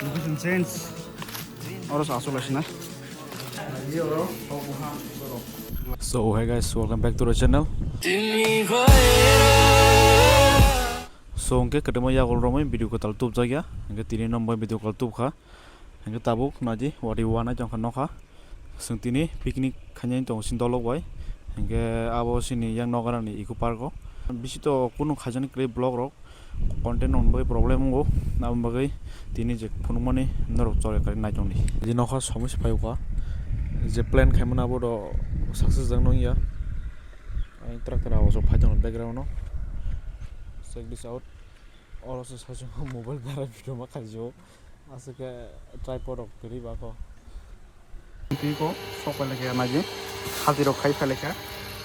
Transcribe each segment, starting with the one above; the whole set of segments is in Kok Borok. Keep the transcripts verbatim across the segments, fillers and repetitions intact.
Location change. Oro sa aswk laisina. So hey guys, welcome back to the channel. So hwnkhe kwtwma yagul romwi video kwtal tubjakya. Hwnkhe tini no bai video kwtal tubkha. Hwnkhe tabuk naidi wari wanai tongkha nokha. Chwng tini picnic khainani tongo chini dolok bai. Hwnkhe abo chini yang nogarani eco park o. Bisi to kunu khaijani kwrwi vlog rok, content rokni bagwi problem wngo. Aboni bagwi tini je phunukmani norok chole kwrwi naitongdi. Je nokha somoi se phaiukha. Je plan khaimani abo do success jang nongya. Ang tractor awajo phai tongo background o. Check this out. Oro se saichung mobile bara video ma khaijio. Aswk khe tripod rok kwrwi ba kho. Twi kho sok pai laikha naidi. Khati rok khai phai laikha.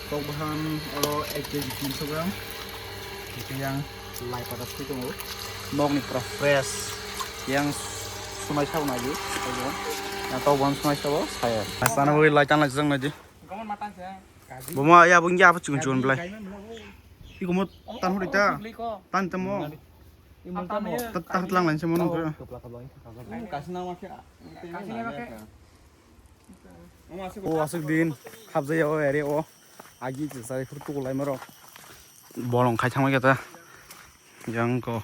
Tok bahan oro ek kg tinso gram. Hwnkhe yang lai pata sui tongo. Nokni pura fresh. Yang sunai sabo naidi. Yang tok bahan sunai sabo saya. Sana bagwi lai tanglai jang naidi. Buma ya bung ya apa chikon chikon belai. Iko mo tan hori ta. Tan tamo. Ta ta lang lang se mo nung kra. O aswk din habjaya o ere o. Agi je sai phur tu lai maro. Bolong khai thangma kata. Yang ko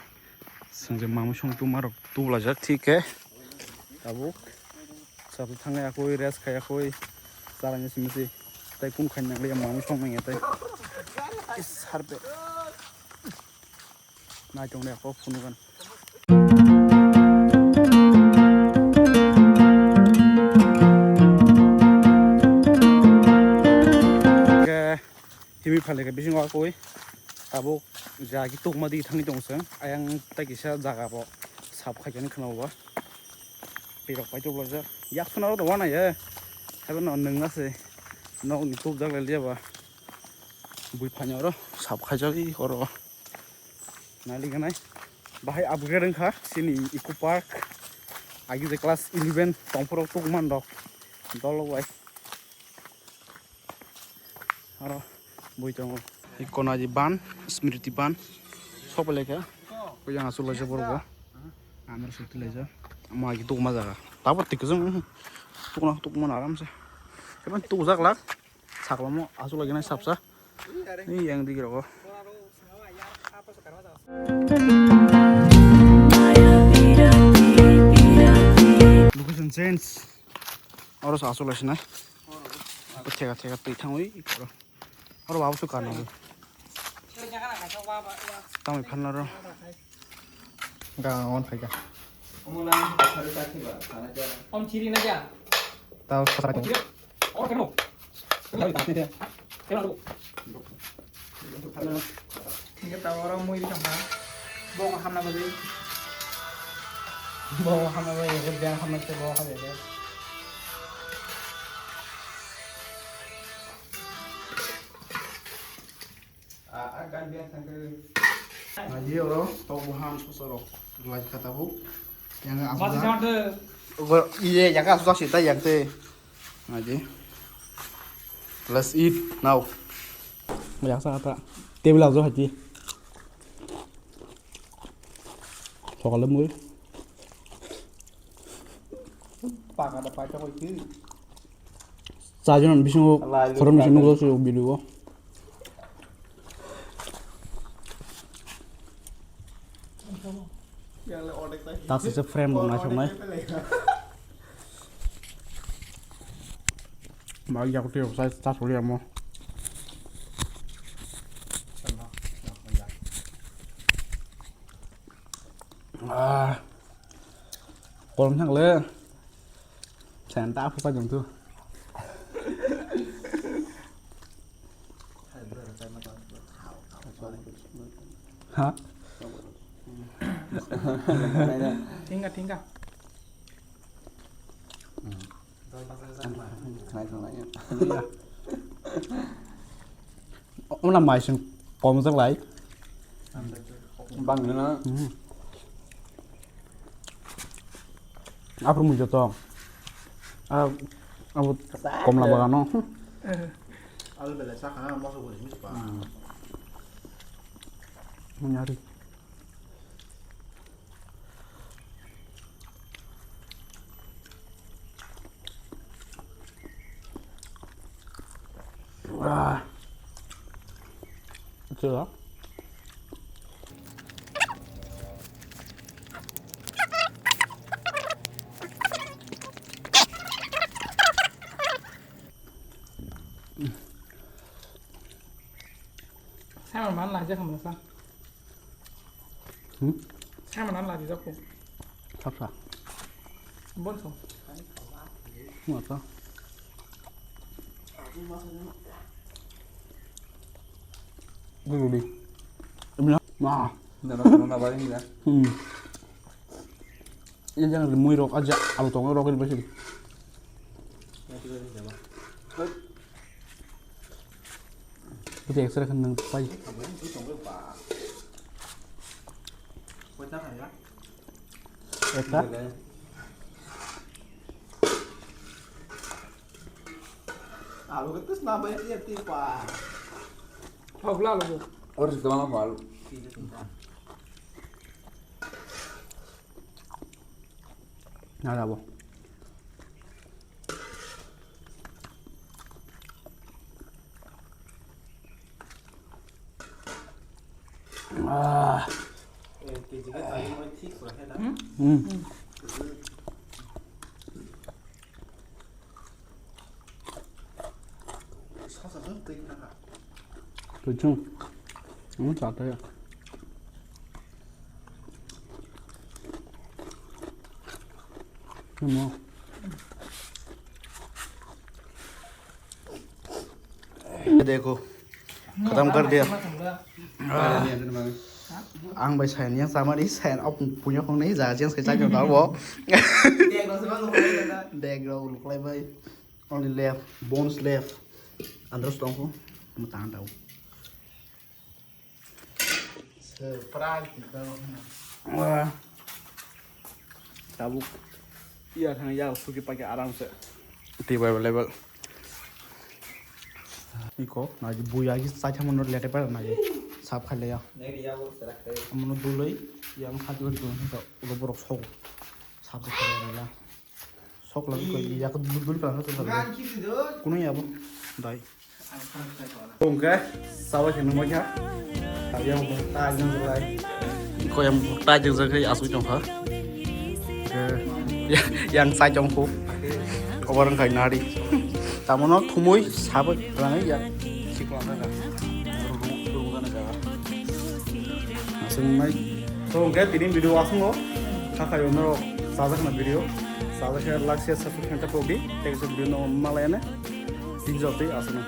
sing je mamu song tu maro tu la jak thik ke. Tabuk. Sabu thangai akoi rest khai akoi. Sarang simi si. Tai kun khai nang le mamu song nang ya tai. Is harpe. Nai tong le ko phunu kan. Ke himi phale ke bising akoi. Tabuk jagi tokma di thangni tong seng. Ayang tai kisa jaga bo sap khai jani khna ba. Pirok pai tok lajak. Yak suna ro wana ye. Habo no nung ase. No ni tok jak le ba. Bui phanya oro sap khai jagi oro. Naliganai. Bahai upgrade wngkha chini eco park. Agi je class eleven tongphuru tongman rok. Dolo bai. Aro bui tongo. Konaji ban, smriti ban. Sopeleka. Kuyang asuk laisa borok bo. Amir sukti laisa. Magi tukma jaga. Tabo tikjong. Tukna tukma aramse. Eban tukjak lak. Saklamo asuk lagi nai sapsa. Ni yang digi rogo. Location change. Oro sa asuk laisa nai. Thega thega twi thangwi. Oro babu su karna. Tangwi phanna ro. Ga on phaika. Om chiri na kya? Tao khatra. Om chiri. Or kano? Kano ta? Kano ro? Hingke ta oro mui ri tongkha. Bo hamna bagwi. Bo hamna bagwi, bo hamna se bo hamna bagwi. Aji oro tok buhan sosoro lai kha tabuk. Yang asuda. Iye yang asuda sita yang te. Aji. Let's eat now. Yang sa ta. Table ajo hati. Sokale mui. Paka da pai tongwi twi. Chajon bisingo khoroknwi se nukjak se video. Taksisa frame rok naisoknai. Ba yakti rok sai ta soli amo. Ah. Kolom thang le. Sen ta phu pa jong tu. Ha? Tingga, tingga. Ona mai sing kom jak lai. Bang na. Hmm. Aphuru mui joto. Ah, abo komla bagano. Alu belai sakha, moso bo ring pa. Hmm. Munyari. Ah. Kira. Sama mana aja kamu sa. Hmm? Sama mana aja aku. Sap sa. Bon so. Ngapa? Gini. Nah. Nana nana bari ni dah. Hmm. Ini jangan rimui rok aja, alu tongo rok ini pasti. Itu extra kan nang pai. Ekta. Alu ketus nambah ya tipa. Hau lah lu. Harus doang apa alu? Nada bo. Ah. Hmm? Hmm. Kuchung. Ang sa tayo. Ano? देखो, खत्म कर दिया। Ang bai sayan yang sama di sayan op punya kong nei ja jeng sai chajak da bo. Deg rok luklai bai. Only left, bones left. Andros tong ko. Mo tan da. Wah. Tabuk. Iya thang ya suki pake aram se. Ti bai level. Iko, na ji buya ji sai thamono lete pa na ji. Sap khai le ya. Amono duloi yang hati bai duloi to ulo borok sok. Sap khai le la. Sok lagi koi ya ko dul dul kana to. Kuno ya bo. Dai. Tongke, sawa khe nungma kha. Yang ta jeng jai. Ko yang ta jeng jai asui tong kha. Yang sai tong kho. Obar khai nari. Tamono thumui sabai rangai ya. Sikla kha. Asung mai. Tongke tini video asungo. Kha khayo no sajakna video. Sajak khe like share subscribe khe pokdi. Tei video no malaya ne. Tini jotoi asung.